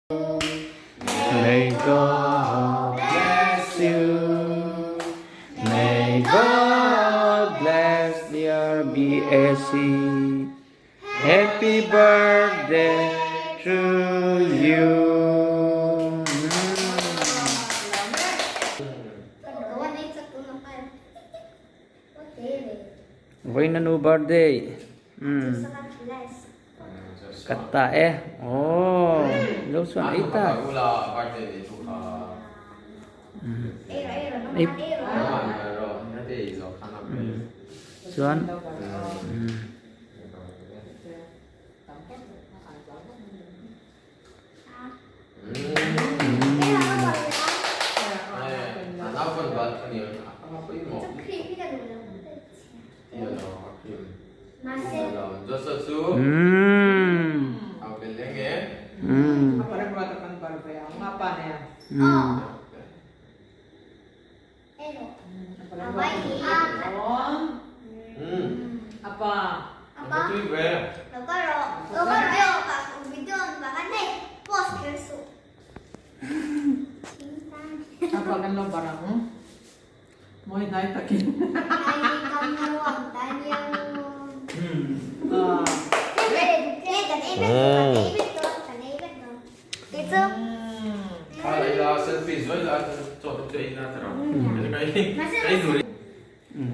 May God bless you May God bless dear BSC Happy birthday to you. Vawiin anu birthday. Ka ta e. Aww lo chuan ei ta. Chuan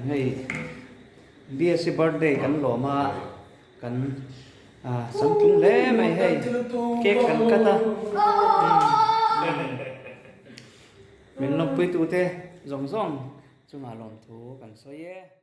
Hei BSc birthday kan lawm a kan sam tlung hle mai hei cake kan cut a min lawmpui tute zawng zawng chungah lawmthu kan sawi e.